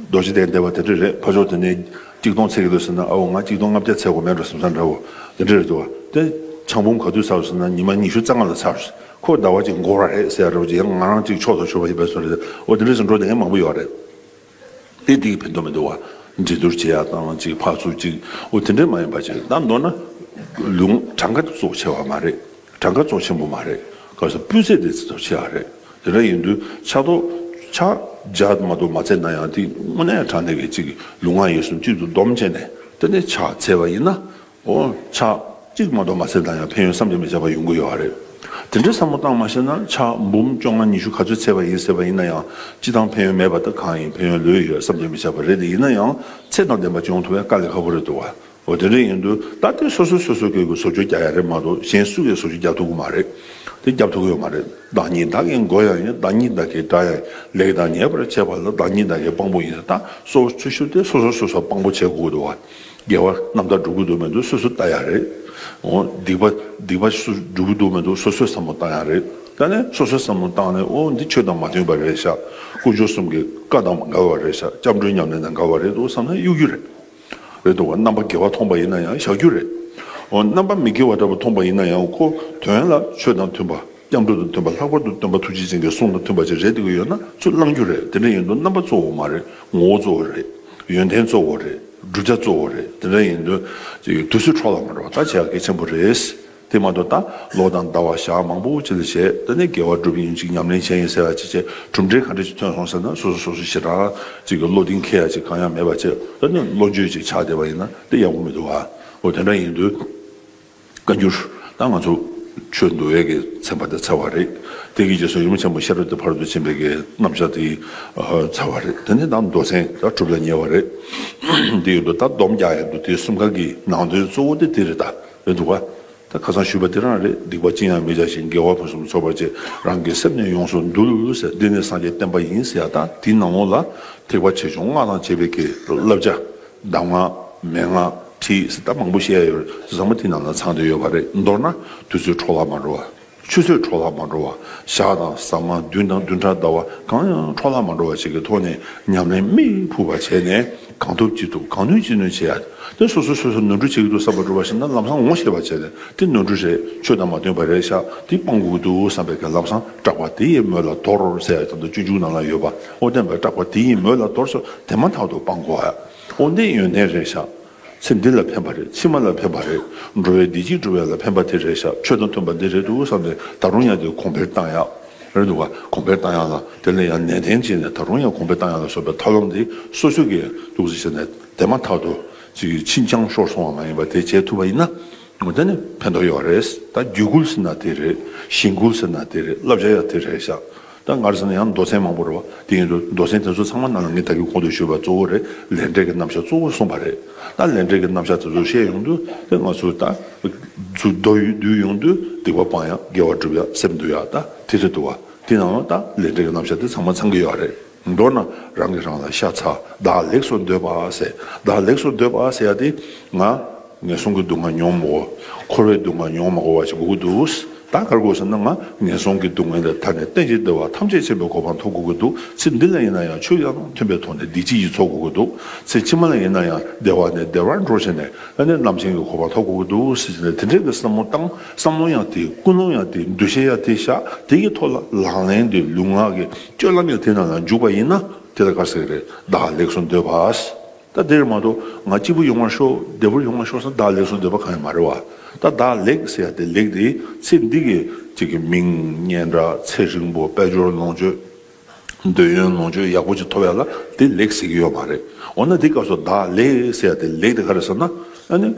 རྡོ་རྗེ་གདན་བསྡད་པ་དེ་འདྲ་རེད། ཕར་ཕྱོགས་དེ་ནས་གཅིག་སྟོང་འཚལ་གྱི་འདུག་ཟེར་ན། ཨའོ་ང་གཅིག་སྟོང་ལྔ་བརྒྱ་འཚལ་དགོས་མེད་འགྲོ་བསམ་ས་འདྲ་བོ་དེ་འདྲ་རེད་འདུག་བ། དེ་ཆང་འབུམ་ག་དུས་ཚར་ཟེར་ན་ཉི་མ་ཉི་ཤུ་རྩ་ལྔ་ལ་ཚར། ཁོ་ཟླ་བ་གཅིག་འགོར་བ་རེད་ཟེར་ཡ་འདྲ་བོ་ཅིག་ཡང་ང་རང་གཅིག་ཕྱོགས་སུ་ཆུད་པ་ཡིན་པའི་བཟོ་འདྲ་རེད། འོ་དེ་འདྲ་ཞིག་འགྲོ་བསྡད་མཁན་མང་པོ་ཡོད་རེད། དེ་དེ་གི་ཕན་ཐོགས་མི་འདུག་བ། འགྲན་བསྡུར་བྱེད་ཡ་དང་ཅིག་ཕར་ཚུར་ཅིག་འོ་དེ་འདྲ་མ་ཡིན་པ་ཅིག་ད་མདོར་ན་ལུང་གྲངས་ཀ་གཙོ་ཆེ་བ་མ་རེད། གྲངས་ཀ་གཙོ་ཆེན་པོ་མ་རེད། ག་ས་སྤུས་ཚད་དེ་གཙོ་ཆེ་བ་རེད། དེ་འདྲ་ཡིན་དུས་ཕྱག་ཐོག་ཕྱག་རྒྱ་མ་གཏོགས་མ་འཚལ་ན་ཡང་དེ་དངོས་གནས་དྲང་གནས་ཀྱི་ཅིག་ལུས་ངག་ཡིད་གསུམ་གཅིག་ཏུ་སྡོམ་བྱས་ནས་དེ་ནས་ཕྱག་འཚལ་བ་ཡིན་ན། འོ་ཕྱག་གཅིག་མ་གཏོགས་མ་འཚལ་ན་ཡང་ཕན་ཡོན་བསམ་གྱིས་མི་ཁྱབ་པ་ཡོང་གི་ཡོད་རེད། དེ་འདྲའི་བསམ་བློ་བཏང་མ་ཤེས་ན་ཕྱག་འབུམ་བཅོ་ལྔ་ཉི་ཤུ་ག་ཚོད་འཚལ་བ་ཡིན་ཟེར་བ་ཡིན་ན་ཡང་སྤྱི་བཏང་ཕན་ཡོན་མེད་པ་ད་གང་ཡིན། ཕན་ཡོན་ལོས་ཡོད་བསམ་གྱིས་མི་ཁྱབ་པ་རེད། དེ་ཡིན་ན་ཡང་ཚད་དང་ལྡན་པ་ཅིག་ཡོང་ཐུབ་ཡ་དཀའ་ལས་ཁག་པོ་རེད་འདུག་བ། འོ་དེ་འདྲ་ཡིན་དུས་ད་དེ་སོ་སོས་སོ་སོ་སྐད་ཀྱི་བཟོ་བཅོས་རྒྱག་ཡ་རེད་མ་གཏོགས་གཞན་སུ་གིས་བཟོ་བཅོས་རྒྱག་ཐུབ་ཀྱི་མ་རེད། དེ་རྒྱབ་ཐུབ་ཀྱི་ཡོད་མ་རེད། བདག་ཉིད་བདག་གི་མགོ་ཡང་ཡིན། བདག་ཉིད་བདག་གི་དགྲ་ཡང་ཡིན། ལེགས་དང་ཉེས་པར་བྱེད་པ་ལ་བདག་ཉིད་བདག་གི་དཔང་པོ་ཡིན། ད་གཙོ་བོ་ཆེ་ཤོས་དེ་སོ་སོ་སོ་སོ་དཔང་པོ་བྱེད་དགོས་ཀྱི་འདུག་བ། དགེ་བ་རྣམ་དག་སྒྲུབ་ཀྱི་འདུག་མི་འདུག་སོ་སོས་བལྟ་ཡ་རེད། འོ་སྡིག་པ་སྡིག་པ་སོ་སོས་སྒྲུབ་ཀྱི་འདུག་མི་འདུག་སོ་སོས་བསམ་བློ་བཏང་ཡ་རེད། ད་ནས་སོ་སོས་བསམ་བློ་བཏང་ནས་འོ་འདི་ཆོས་དང་མ་མཐུན་པ་རེད་ཤག་དཀོན་མཆོག་གསུམ་གྱི་བཀའ་དང་འགལ་བ་རེད་ཤག་སྐྱབས་འགྲོའི་ཉམས་ལེན་དང་འགལ་བ་རེད་འདུག་བསམ་ན་གཡུག་རྒྱུ་རེད། རེད་འདུག་བ། རྣམ་པ་དགེ་བ་མཐོང་པ་ཡིན་ན་ཡང་བཞག་རྒྱུ་རེད། འོ་རྣམ་པ་མི་དགེ་བ་འདྲ་པོ་མཐོང་པ་ཡིན་ན་ཡང་ཁོ་དོན་ལ་ཆོས་དང་མཐུན་པ། སྐྱབས་འགྲོ་དང་མཐུན་པ། ལྷག་པར་དུ་སྟོན་པ་ཐུགས་རྗེ་ཅན་གྱི་གསུང་དང་མཐུན་པ་ཅིག་རེད་བསྡད་ཀྱི་ཡོད་ན་ཚུར་བླང་རྒྱུ་རེད། དེ་འདྲ་ཡིན་དུས་རྣམ་པ་གཙོ་བོ་མ་རེད། ངོ་བོ་གཙོ་བོ་རེད། ཡོན་ཏན་གཙོ་བོ་རེད། བསྒྲུབ་བྱ་གཙོ་བོ་རེད། དེ་འདྲ་ཡིན་དུས་ཅིག་དུས་ཚོད་འཕྲོ་བརླག་མ་འགྲོ་བ་ད་བྱེད་ཡག་གལ་ཆེན་པོ་རེད། དེ་མ་གཏོགས་ད་ལོ་དང་ཟླ་བ་ཞག་མང་པོ་ཅིག་ལ་བྱས། དེ་ནས་དགེ་བ་སྒྲུབ་ཡིན་ཅིག་ཉམས་ལེན་བྱས་ཡིན་ཟེར་བ་ཅིག་བྱས། གྲུབ་འབྲས་ག་འདྲ་ཞིག་ཐོན་སོང་ཟེར་ན་སོ་སོ་སོ་སོ་ཞེ་དྲག་ཅིག་གི་བློ་གདེང་འཁེལ་ཡ་ཅིག་གང་ཡང་མེད་པ་བྱས། དེ་ནས་བློ་འགྱོད་ཅིག་ཆགས་བསྡད་པ་ཡིན་ན་དེ་ཡག་པོ་མི་འདུག་ཨ། འོ་དེ་འདྲ་ཡིན་དུས། བཀའ་འགྱུར། ད་ང་ཚོ་ཆོས་འདུལ་བའི་གི་ཚན་པ་དེ་ཚར་བ་རེད། དེ་གི་རྗེས་སུ་ཡུམ་ཆེན་མོ་ཤེས་རབ་ཀྱི་ཕ་རོལ་ཏུ་ཕྱིན་པའི་གི་རྣམ་གཞག་དེ་ཨ་ཚར་བ་རེད། དེ་ནས་ད་མདོ་ཚན་ད་གྲུབ་ལ་ཉེ་བ་རེད། དེ་ཡོད་དུས་ད་སྡོམ་རྒྱག་ཡ་འདུག་དེ་གསུམ་ཀ་གི་ནང་དོན་གཙོ་བོ་དེ་དེ་རེད། ད་རེད་འདུག་ག་ད་ཁ་སང་ཞུས་པ་དེ་རང་རེད། སྡིག་པ་ཅི་ཡང་མི་བྱ་ཞིང་། དགེ་བ་ཕུན་སུམ་ཚོགས་པར་བྱེད། རང་གི་སེམས་ནི་ཡོངས་སུ་འདུལ་ཟེར། འདི་ནི་སངས་རྒྱས་བསྟན་པ་ཡིན་ཟེར་ཡ། ད་དེའི་ནང་ལོགས་ལ་ཐེག་པ་ཆེ་ཆུང་སྔགས་དང་བཅས་པའི་གི་བསླབ་བྱ། གདམས་ངག་མན་ངག་ཁྲིད་ཟེར་ད་མང་པོ་བཤད་ཡ་ཡོད་རེད། ཚང་མ་དེའི་ནང་ལ་ཚང་བསྡད་ཡོད་པ་རེད། མདོར་ན་དུས་ཚོད་འཕྲོ་བརླག་མ་འགྲོ་བ། ཆུ་ཚོད་འཕྲོ་བརླག་མ་འགྲོ་བ། ཞག་དང་ཟ་མ་བདུན་དང་བདུན་ཕྲག་ཟླ་བ་གང་ཡང་འཕྲོ་བརླག་མ་འགྲོ་བ་ཞིག་གི་ཐོག་ནས་ཉམས་ལེན་མིག་ཕུག་པ་བྱས་ནས་གང་ཐུབ་ཅི་ཐུབ་གང་ནུས་ཅི་ནུས་བྱེད་ཡ། དེ་སོ་སོ་སོ་སོ་ནོར་འཁྲུལ་བྱེད་ཀྱི་འདུག་བསམ་པ་འགྲུབ་པ་ཞིག་ན་ལམ་སང་ངོ་ཤེས་པ་བྱས་ནས་དེ་ནོར་འཁྲུལ་རེད། ཆོས་དང་མ་མཐུན་པ་རེད་ཤག་དེ་སྤང་དགོས་ཀྱི་འདུག་བསམ་པའི་གི་ལམ་སང་སྐྲག་པ་དེ་ཡི་མོད་ལ་དོར་ཟེར་ཡ་དང་དུ་སྤྱོད་འཇུག་ནང་ལ་ཡོད་པ། འོ་བསྟན་པའི་སྐྲག་པ་དེ་ཡི་མོད་ལ་དོར་ཟེར་དེ་མ་ཐག་ཏུ་སྤང་དགོས་ཡ། འོ་འདི་ཡོན་ཏན་རེད་ཤག་ཚེ་འདི་ལ་ཕན་པ་རེད། ཕྱི་མ་ལ་ཕན་པ་རེད། འགྲོ་བའི་བདེ་སྐྱིད་སྒྲུབ་ཡ་ལ་ཕན་པ་དེ་རེད་ཤག་ཆོས་དང་མཐུན་པ་འདི་རེད་འདུག་བསམ་ནས་ད་རུང་ཡང་དེ་གོང་འཕེལ་བཏང་ཡ། རེད་འདུག་ག་གོང་འཕེལ་བཏང་ཡག་ལ་དེ་ལས་ཡང་ནན་ཏན་བྱས་ནས་ད་རུང་ཡང་གོང་འཕེལ་བཏང་ཡག་ལ་སོགས་པའི་ཐབས་ལམ་འདི་སོ་སོ་གིས་འདུག་ཟེར་བྱས་ནས་དེ་མ་ཐག་ཏུ་ཅིག་ཕྱིན་ཅང་ཤོར་སོང་བ་མ་ཡིན་པ་དེ་བྱེད་ཐུབ་པ་ཡིན་ན་ངོ་དེ་ནི་ཕན་ཐོགས་ཡོད་རེད། ད་རྒྱུད་སྐུལ་ཟེར་ན་དེ་རེད། གཞེན་སྐུལ་ཟེར་ན་དེ་རེད། བསླབ་བྱ་ཡང་དེ་རེད་ཤག་ད་ང་རང་ཟེར་ན་ཡང་མདོ་ཚན་མང་པོ་རེད་བ། དེ་ཡིན་དུས་མདོ་ཚན་དེ་ཚོ་ཚང་མ་ནང་ལ་ངས་ད་གིན་གོང་དུ་ཞུས་པ་གཙོ་བོ་རེད། ལས་འབྲས་ཀྱི་རྣམ་གཞག་གཙོ་བོ་གསུངས་པ་རེད། ད་ལས་འབྲས་ཀྱི་རྣམ་གཞག་དེ་ཚོ་བཤད་ཡོང་དུས་དེ་ང་ཚོ་ད་ཚུར་མདོ་ཡུལ་བསྡུས་ཡོང་དུས་སྡིག་པ་སྤང་ཡག་དགེ་བ་སྒྲུབ་ཡག་སེམས་འདུལ་ཡག་ད་དེ་རེད་འདུག་བ། དེ་ནང་ལ་ད་ལས་འབྲས་ཀྱི་རྣམ་གཞག་དེ་ཚང་མ་ཚང་གི་ཡོད་རེད། མདོར་ན་རང་གིས་རང་ལ་ཤ་ཚ། བདག་ལེགས་སུ་འདོད་པ་ཟེར། བདག་ལེགས་སུ་འདོད་པ་ཟེར་ཡག་དེ་ང་ངན་སོང་གི་སྡུག་བསྔལ་མྱོང་མི་དགོས། འཁོར་བའི་སྡུག་བསྔལ་མྱོང་མི་དགོས་པ་ཞིག་དགོས་ཀྱི་འདུག་ད་ག་རེ་དགོས་ཟེར་ན་ང་ངན་སོང་གི་སྡུག་བསྔལ་ལས་ཐར་ནས་གཏན་གྱི་བདེ་བ་ཐམས་ཅད་མཁྱེན་པའི་གོ་འཕང་ཐོབ་དགོས་ཀྱི་འདུག་ཚེ་འདི་ལ་ཡིན་ན་ཡང་ཆོས་ཡང་མཐུན་པའི་ཐོག་ནས་བདེ་སྐྱིད་ཀྱི་ཚོགས་དགོས་ཀྱི་འདུག་ཚེ་ཕྱི་མ་ལ་ཡིན་ན་ཡང་བདེ་བ་ནས་བདེ་བར་འགྲོ་བྱས་ནས་ཨ་ནི་རླབས་ཆེན་གྱི་གོ་འཕང་ཐོབ་དགོས་ཀྱི་འདུག་ཟེར་ནས་དེ་འདྲའི་གི་བསམ་བློ་བཏང་། བསམ་བློ་ཡང་དེ། ཀུན་སློང་ཡང་དེ། འདུ་ཤེས་ཡང་དེ་བཞག་དེ་གི་ཐོག་ལ་ལག་ལེན་དེ་ལུས་ངག་གི་སྤྱོད་ལམ་ཡང་དེ་ནང་ལ་འཇུག་པ་ཡིན་ན་དེ་ལ་ག་རེ་ཟེར་གི་རེད། བདག་ལེགས་སུ་འདོད་པ། ད་དེར་མ་གཏོགས་ང་སྐྱིད་པོ་ཡོང་བར་ཤོག་བདེ་པོ་ཡོང་བར་ཤོག་ཟེར་བདག་ལེགས་སུ་འདོད་པ་གང་ཡང་མ་རེད་བ། ད་བདག་ལེགས་ཟེར་ཡ་དེ་ལེགས་དེ་ཚེ་འདི་གི་ཅིག་གི་མིང་སྙན་གྲགས། ཚེ་རིང་པོ། དཔལ་འབྱོར་ལོངས་སྤྱོད། འདོད་ཡོན་ལོངས་སྤྱོད་ཡག་པོ་ཅིག་ཐོབ་ཡ་ལ་དེ་ལེགས་ཟེར་གི་ཡོད་མ་རེད། འོ་ན་དེ་སྐབས་སུ་བདག་ལེགས་ཟེར་ཡ་དེ་ལེགས་དེ་ག་རེ་ཟེར་ན་ཨ་ནི།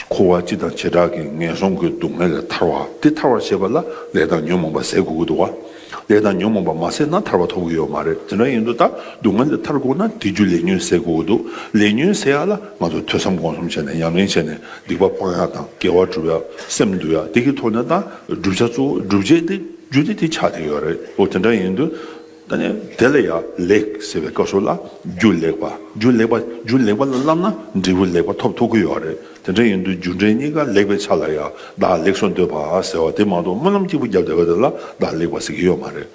འཁོར་བ་སྤྱི་དང་བྱེ་བྲག་གི་ངན་སོང་གི་སྡུག་བསྔལ་ལས་ཐར་བ་དེ་ཐར་བར་བྱེད་པ་ལ་ལས་དང་ཉོན་མོངས་པ་ཟད་དགོས་ཀྱི་འདུག་བ། ལས་དང་ཉོན་མོངས་པ་མ་ཟད་ན་ཐར་པ་ཐོབ་ཀྱི་ཡོད་མ་རེད། དེ་འདྲ་ཡིན་དུས་ད་སྡུག་བསྔལ་ལས་ཐར་དགོས་ན་དེ་རྒྱུ་ལས་ཉོན་ཟད་དགོས་ཀྱི་འདུག་ལས་ཉོན་ཟད་ཡ་ལ་ང་ཚོ་ཐོས་བསམ་སྒོམ་གསུམ་བྱས་ནས་ཉམས་ལེན་བྱས་ནས་སྡིག་པ་སྤང་ཡ་དང་དགེ་བ་སྒྲུབ་ཡ་སེམས་འདུལ་ཡ་དེ་གི་ཐོག་ནས་ད་བསྒྲུབ་བྱ་གཙོ་བོ་བསྒྲུབ་བྱེད་དེ་རྒྱུ་དེ་དེ་ཆགས་བསྡད་ཡོད་རེད། འོ་དེ་འདྲ་ཡིན་དུས། ད་ནི་དེ་ལ་ཡང་ལེགས་ཟེར་བའི་སྐབས་སུ་ལ་རྒྱུ་ལེགས་པ། རྒྱུ་ལེགས་པ། རྒྱུ་ལེགས་པ་ལ་བསླབ་ན་འབྲས་བུ་ལེགས་པ་ཐོབ་ཐུབ་ཀྱི་ཡོད་རེད། དེ་འདྲ་ཡིན་དུས་རྒྱུ་འབྲས་གཉིས་ཀ་ལེགས་པའི་ཆ་ལ་ཡང་བདག་ལེགས་སུ་འདོད་པ་ཟེར་བ་དེ་མ་གཏོགས་སྨོན་ལམ་གཅིག་པུ་བརྒྱབ་བསྡད་པ་དེ་ལ་བདག་ལེགས་པ་ཟེར་གྱི་ཡོད་མ་རེད།